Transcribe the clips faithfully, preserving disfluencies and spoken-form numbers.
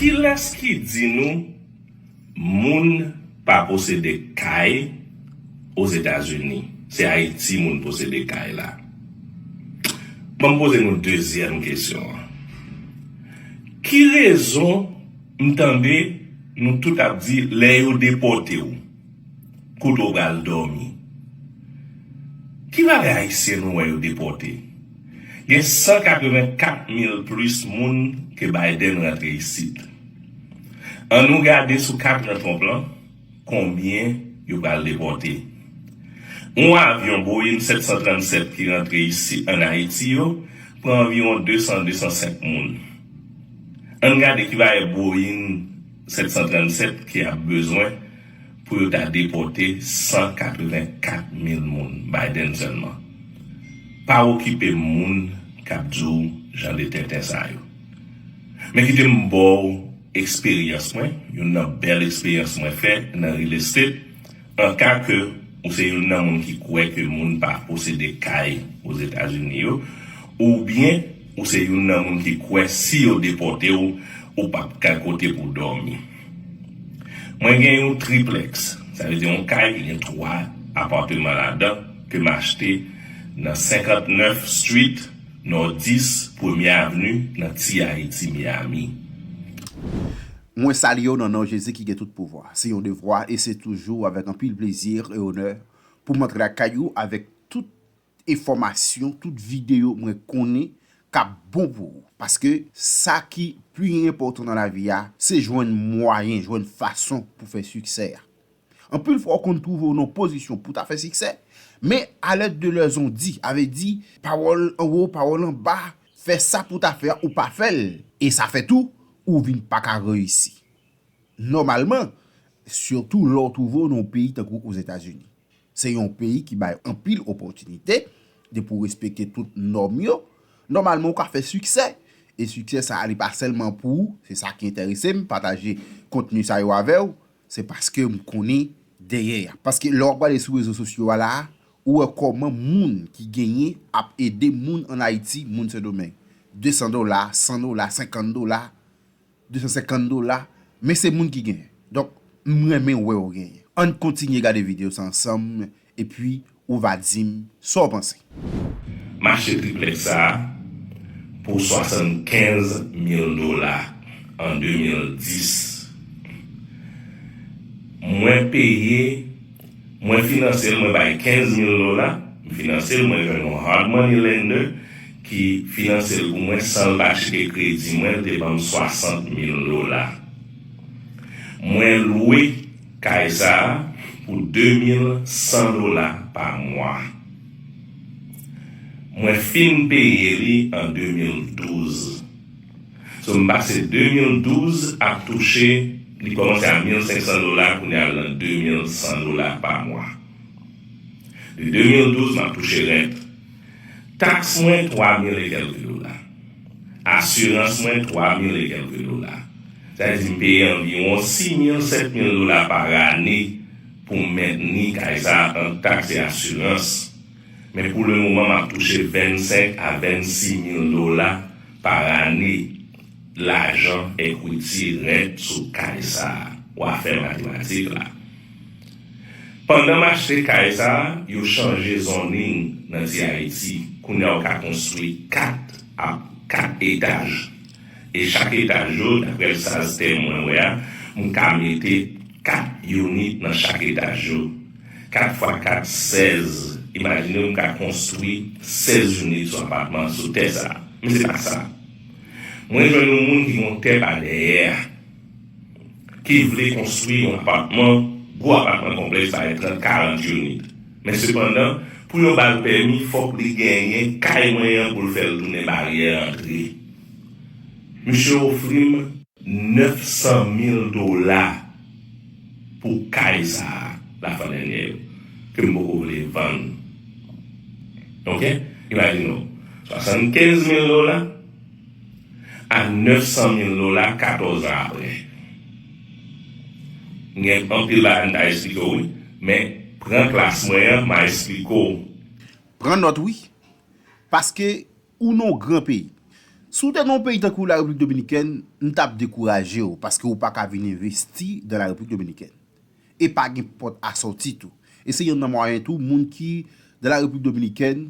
Kilès ki di nou moun pa posede kay Ozetazini? Se Ayiti moun posede kay la. Ban m poze nou dezyèm kesyon an. Ki rezon m tande nou tout ap di lè yo depòte w, kote w pral dòmi? Ki bagay Ayisyen nou wè yo depòte? Gen san katrevenkat mil plis moun ke Biden rantre isit. Ann nou gade sou katran Trump lan, konbyen yo pral depòte. Yon avyon Boeing sèt san trannsèt ki rantre isi ann Ayiti yo pran anviwon de san, de san senk moun. Ann gade ki valè Boeing sèt san trannsèt ki ap bezwen pou yo ta depòte san katrevenkat mil moun, Biden sèlman. Pa okipe moun k ap di w jan de tenten sa yo. Men kite m ba w eksperyans mwen, youn nan bèl eksperyans mwen fè nan real estate, an ka ke ou se youn nan moun ki kwè ke moun pa posede kay Ozetazini yo, oubyen ou se youn nan moun ki kwè si yo depòte w, ou p ap gen kote pou w dòmi. Mwen gen yon triplex, sa vle di yon kay ki gen twa apatman ladan, ke m achte nan senkantnèf Street, Nòdis, Premye Avni, nan Ti Ayiti, Miami. Mwen salye w nan non Jezi ki gen tout pouvwa. Se yon devwa e se toujou avèk anpil plezi e onè pou m antre lakay ou avèk tout enfòmasyon, tout videyo mwen konnen k ap bon pou ou. Paske sa ki pi enpòtan nan lavi a, se jwenn mwayen, jwenn fason pou fè siksè a. Anpil fwa, w konn twouve w nan pozisyon pou w ta fè siksè, men à l'aide de leurs on-dit, a vle di, pawòl anwo, pawòl anba, fè sa pou w ta fè a, ou pa fè l, e sa fè tou, ou vin pa ka reyisi. Nòmalman, sitou lè w twouve w nan yon peyi tankou Ozetazini. Se yon peyi ki bay anpil opòtinite, depi w respekte tout nòm yo, nòmalman ou ka fè siksè. E siksè sa a, li pa sèlman pou ou, se sa ki enterese m, pataje kontni sa yo avè w, se paske m konnen dèyè a. Paske lè w ap gade sou rezo sosyo a la a, ou wè kòman moun ki genyen ap ede moun ann Ayiti, moun Sendomeng. De san dola, san dola, senkant dola, de san senkant dola, men se moun ki genyen. Donk, m renmen wè w genyen. Ann kontinye gade videyo sa ansanm, epi ou va di m sa w panse. M achte triplex sa a pou swasannkenz mil dola an de mil dis. Mwen peye, mwen finanse l, mwen bay kenz mil dola, m finanse l, mwen jwenn yon hard money lender ki finanse l pou mwen san l pa tcheke kredi mwen, l te ban m swasant mil dola. Mwen lwe kay sa a pou de mil san dola pa mwa. Mwen fin peye li an de mil douz. So, m pase de mil douz ap touche, li kòmanse a mil senk san dola, kounye a l nan de mil san dola pa mwa. De de mil douz, m ap touche rent. Taks mwen, twa mil e kèlke dola. Asirans mwen, twa mil e kèlke dola. Sa vle di m peye anviwon sis mil, sèt mil dola pa ane pou m mentni kay sa a ant taks e asirans. Men pou le moman, m ap touche vennsenk a vennsis mil dola pa ane lajan ekwiti rent sou kay sa a. W a fè matematik la. Pandan m achte kay sa a, yo chanje zoning nan Ti Ayiti. Kounye a, w ka konstwi kat ap kat etaj. E chak etaj yo, daprè saz tè mwen wè a, m ka mete kat unit nan chak etaj yo. Kat fwa kat, sèz. Imajine w, m ka konstwi sèz unit sou apatman, sou tè sa a. Men se pa sa. Mwen jwenn yon moun ki gen yon tè pa dèyè a, ki vle konstwi yon apatman, gwo apatman konplèks, parèt trant, karant unit. Men sepandan, pou yo ba l pèmi, fòk li genyen kay mwen an pou l fè l tounen baryè antre. Misye ofri m nèf san mil dola pou kay sa a, lafann dènyè yo, ke m poko vle vann. Oke? Imajine w, swasannkenz mil dola a nèf san mil dola katòz an apre. M gen anpil bagay m ta eksplike w, wi, men pran klas mwen an, m a eksplike w. Pran nòt, wi. Paske ou nan yon gran peyi. Si w te nan yon peyi tankou Larepiblik Dominikèn, m t ap dekouraje w, paske w pa ka vin envesti dan Larepiblik Dominikèn. E pa gen pòt a sòti tou. E se yonn nan mwayen tou, moun ki dan Larepiblik Dominikèn,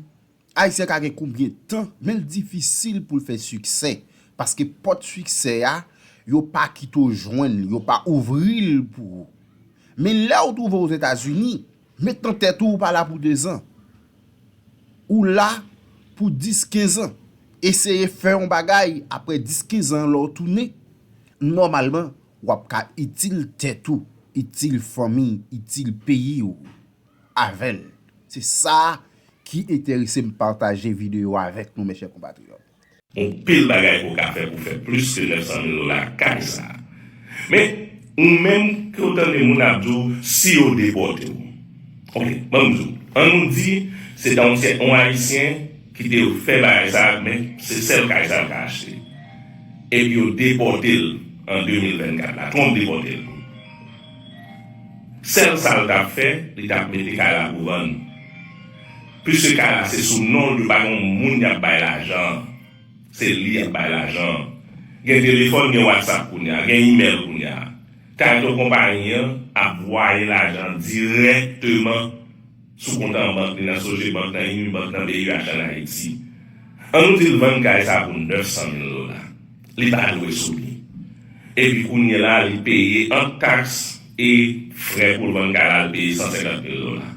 Ayisyen ka gen konbyen tan, men l difisil pou l fè siksè. Paske pòt siksè a, yo pa kite w jwenn li, yo pa ouvri l pou ou. Men lè w twouve w Ozetazini, met nan tèt ou, ou pa la pou dezan. Ou la pou dis, kenz an. Eseye fè yon bagay, apre dis, kenz an, lè w tounen, nòmalman, w ap ka itil tèt ou, itil fanmi, itil peyi w avè l. Se sa ki enterese m pataje videyo avèk nou, mes chers compatriotes. Yon pil bagay ke w ka fè pou fè plis ke nèf san mil dola ak kay sa a. Men, ou menm ke w tande moun ap di w si yo depòte w. Oke, ban m di w. Ann nou di, se ta yon, se yon Ayisyen ki te fè bagay sa a, men se sèl kay sa a l ka achte. Epi yo depòte l an de mil vennkat la. Trump depòte l. Sèl sa l t ap fè, li t ap mete kay la pou vann. Piske kay la se sou non l, yo pa gen yon moun y ap bay lajan an. Se li y ap bay lajan an. Gen telefòn, gen WhatsApp kounye a, gen imèl kounye a. Kay otokonpayi an ap voye lajan an dirèkteman sou kont an bank li nan Sogebank, nan Unibank, nan B E H ann Ayiti. Ann nou di l vann kay sa a pou nèf san mil dola. Li pa dwe sou li. Epi kounye la, li peye ant taks e frè pou l vann kay la, li peye san senkant mil dola.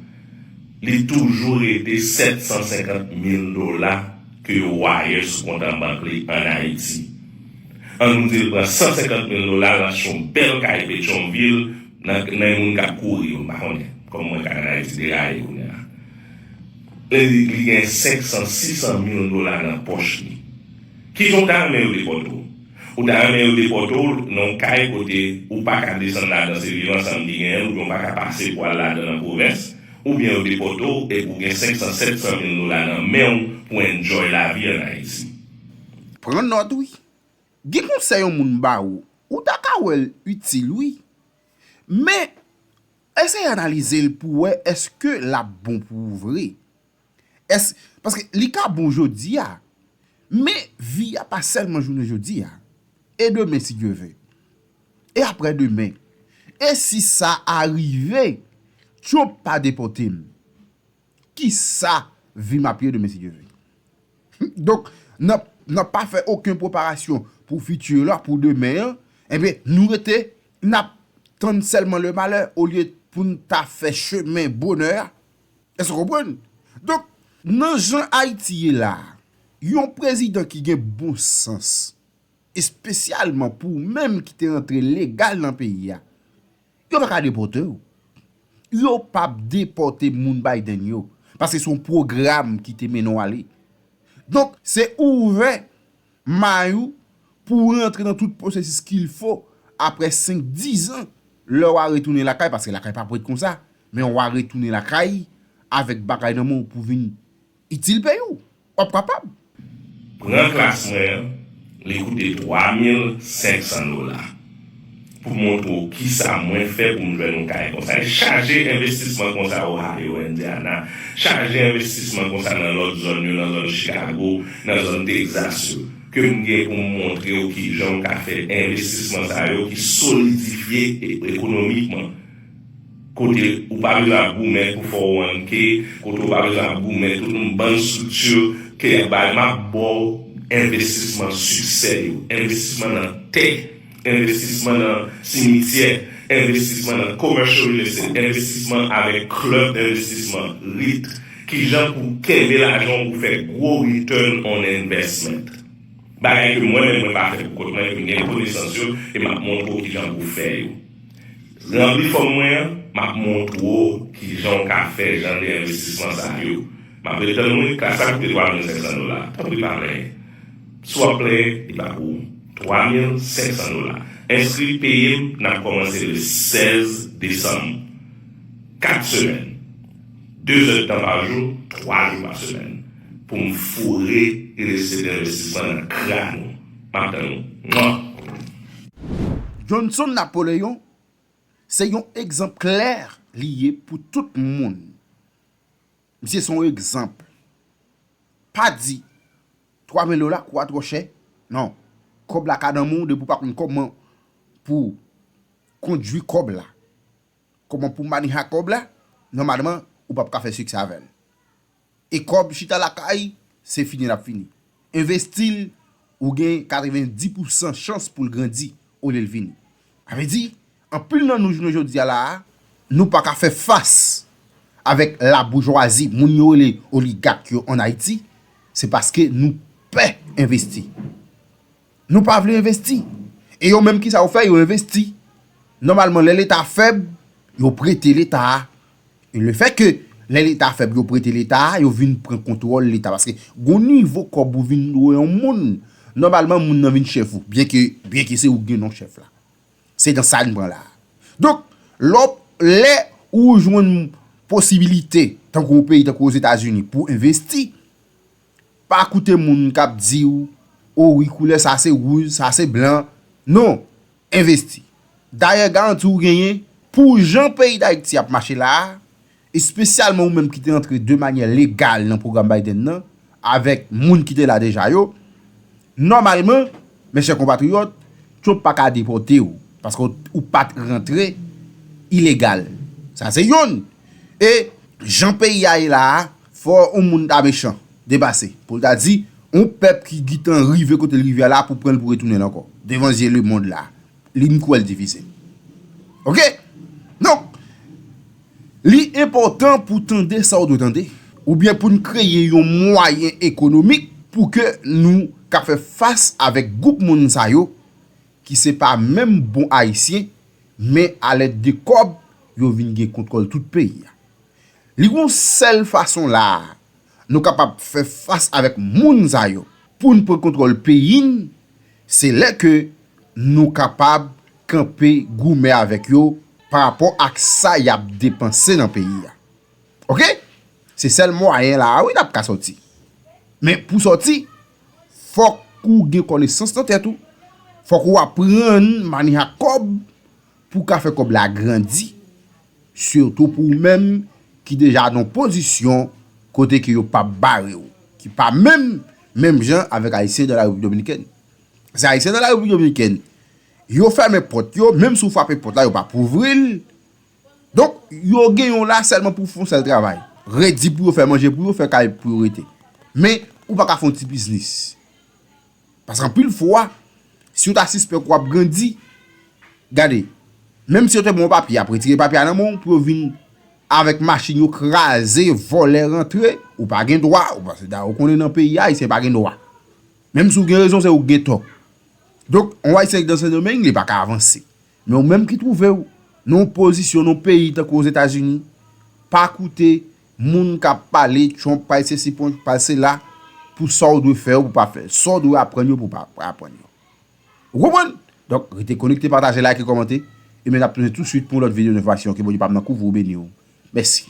Li toujou rete sèt san senkant mil dola ke yo wire sou kont an bank li ann Ayiti. Ann nou di l pran san senkant mil dola, l achte yon bèl kay Petyonvil, nan, nan moun k ap kouri yo, m pa konnen. Kòm mwen, kay ann Ayiti deraye kounye a. Li, li gen senk san, sis san mil dola nan pòch li. Kijan w ta renmen yo depòte w? Ou ta renmen yo depòte w nan yon kay kote ou pa ka desann ladan, se viv ansanm ki genyen l, oubyen ou pa ka pase pou al ladan nan pwovens, oubyen yo depòte w epi w gen senk san, sèt san mil dola nan men w pou enjoy lavi ann Ayiti? Pran nòt wi. Gen konsèy yon moun ba ou, ou ta ka wè l itil wi. Men, eseye analize l pou wè èske l ap bon pou ou vre. Èske, paske li ka bon jodi a, men vi a pa sèlman jounen jodi a. E demen, si Dye vle. E aprè demen. E si sa a rive, Trump pa depòte m. Kisa vi m ap ye demen, si Dye vle? Donk, nan, nan pa fè okenn preparasyon pou fiti la, pou demen an, enben, nou rete, n ap tann sèlman le malè, olye pou n ta fè chemen bonè a. Èske w konprann? Donk, nan jan Ayiti ye la a, yon prezidan ki gen bon sans, espesyalman pou ou menm ki te rantre legal nan peyi a, yo pa ka depòte w. Yo p ap depòte moun Biden yo, paske se yon pwogram ki te mennen w ale. Donk, se ouvè may ou pou w rantre nan tout pwosesis qu'il faut, aprè senk, diz an, lè w a retounen lakay, paske lakay p ap ret konsa, men w a retounen lakay avèk bagay nan men w pou vin itil peyi w. W ap kapab. Pran klas mwen an, li koute twa mil senk san dola. Pou montre w kisa mwen fè pou m jwenn yon kay konsa. E chaje envestisman konsa Ohio, Indiana. Chaje envestisman konsa nan lòt zòn yo, nan zòn Chicago, nan zòn Texas yo. Ke m gen pou m montre w kijan w ka fè envestisman sa yo ki solidifye e-, ekonomikman. Kote ou pa bezwen ap goumen pou four oh one K, kote ou pa bezwen ap goumen tout yon bann estrikti ke y ap bay, m ap ba w envestisman siksè yo, envestisman nan tè, envestisman nan simityè, envestisman nan commercial real estate, envestisman avèk klèb envestisman, rit, kijan pou kenbe lajan w pou fè gwo return on investment. Bagay ke mwen menm mwen pa fè pou kont mwen, ke m gen konesans yo, e m ap montre w kijan pou fè yo. Ranpli fòm mwen an, m ap montre w kijan w ka fè jan de envestisman sa yo. M ap ret tann ou wi, klas la koute twa mil senk san dola. Tanpri pa plenyen. Si w ap plenyen, li pa pou ou. Twa mil senk san dola. Enskri, peye m, n ap kòmanse le sèz desanm. Kat semèn. De zè tan pa jou, twa jou pa semèn. Pou m foure real estate envestisman nan kràn ou. M ap tann ou. Mwa! Johnson Napoléon se yon egzanp klè li ye pou tout moun. Misye se yon egzanp. Pa di twa mil dola kou a twò chè, Non. Kòb la ka nan men w, depi w pa konn kòman pou kondui kòb la, kòman pou maneja kòb la, nòmalman, ou p ap ka fè siksè avè l. E kòb chita lakay, se fini l ap fini. Envesti l, ou gen katrevenndis pousan chans pou l grandi olye l vini. Sa vle di, anpil nan nou jounen jodi a la a, nou pa ka fè fas avèk laboujwazi, moun yo rele oligak yo ann Ayiti, se paske nou pè envesti. Nou pa vle envesti. E yo menm, kisa yo fè? Yo envesti. Nòmalman, lè Leta fèb, yo prete Leta a. E lefètke lè Leta fèb, yo prete Leta a, yo vin pran kontwòl Leta. Paske gon nivo kòb ou vin dwe yon moun, nòmalman, moun nan vin chèf ou. Byenke, byenke se ou ki gen non chèf la. Se nan sa n pran la. Donk, lè w, lè ou jwenn posibilite, tankou yon peyi tankou Ozetazini, pou envesti, pa koute moun k ap di w, "O wi, koulè sa se wouj, sa se blan." Non, envesti. Dayè, garanti w genyen, pou jan peyi Dayiti ap mache la a, espesyalman ou menm ki te antre de manyè legal nan pwogram Biden nan, avèk moun ki te la deja yo, nòmalman, mes chers compatriotes, Trump pa ka depòte w, paske w, ou pa t rantre ilegal. Sa se yonn. E jan peyi a ye la a, fò yon moun ta mechan, depase, pou l ta di, yon pèp ki gentan rive kote l rive a la, pou pran l pou retounen l ankò, devan zye lemonn la. Li, m kwè l difisil. Oke? Donk, li enpòtan pou tande sa w dwe tande, oubyen pou n kreye yon mwayen ekonomik pou ke nou ka fè fas avèk gwoup moun sa yo, ki se pa menm bon Ayisyen, men alèd de kòb, yo vin gen kontwòl tout peyi a. Li gon sèl fason la a nou kapab fè fas avèk moun sa yo pou n pran kontwòl peyi n, se lè ke nou kapab kanpe goumen avèk yo pa rapò ak sa y ap depanse nan peyi a. Oke? Se sèl mwayen la a, wi, n ap ka sòti. Men pou sòti, fòk ou gen konesans nan tèt ou. Fòk ou aprann maneja kòb pou w ka fè kòb la grandi. Sitou pou ou menm ki deja nan pozisyon kote ke yo p ap bare w, ki pa menm, menm jan avèk Ayisyen nan la Repiblik Dominikèn. Se Ayisyen nan la Repiblik Dominikèn, yo fèmen pòt yo, menm si w frape pòt la, yo p ap ouvri l. Donk, yo gen yon la sèlman pou fè yon sèl travay. Redi pou yo, fè manje pou yo, fè kay pou yo rete. Men, ou pa ka fè yon ti biznis. Paske anpil fwa, si yo ta sispèk w ap grandi, gade, menm si yo te ba w papye, y ap retire papye a nan men w pou yo vin avèk machin yo kraze, vòlè rantre, ou pa gen dwa, ou pa, se dayè ou konnen nan peyi a, Ayisyen pa gen dwa. Menm si w gen rezon, se ou ki gen tò. Donk, yon Ayisyen ki nan Sendomeng, li pa ka avanse. Men ou menm ki twouve w nan yon pozisyon, nan yon peyi tankou Ozetazini, pa koute moun k ap pale, Trump pral sesi, Trump pral sela, pou sa w dwe fè yo, pou pa fè. Sa w dwe aprann yo, pou pa, pa aprann yo. Ou konprann? Donk, rete konekte, pataje, like, kòmante. E men n ap tounen touswit pou yon lòt videyo enfòmasyon. Ke Bondye pa m nan kouvri w, beni w. Mèsi.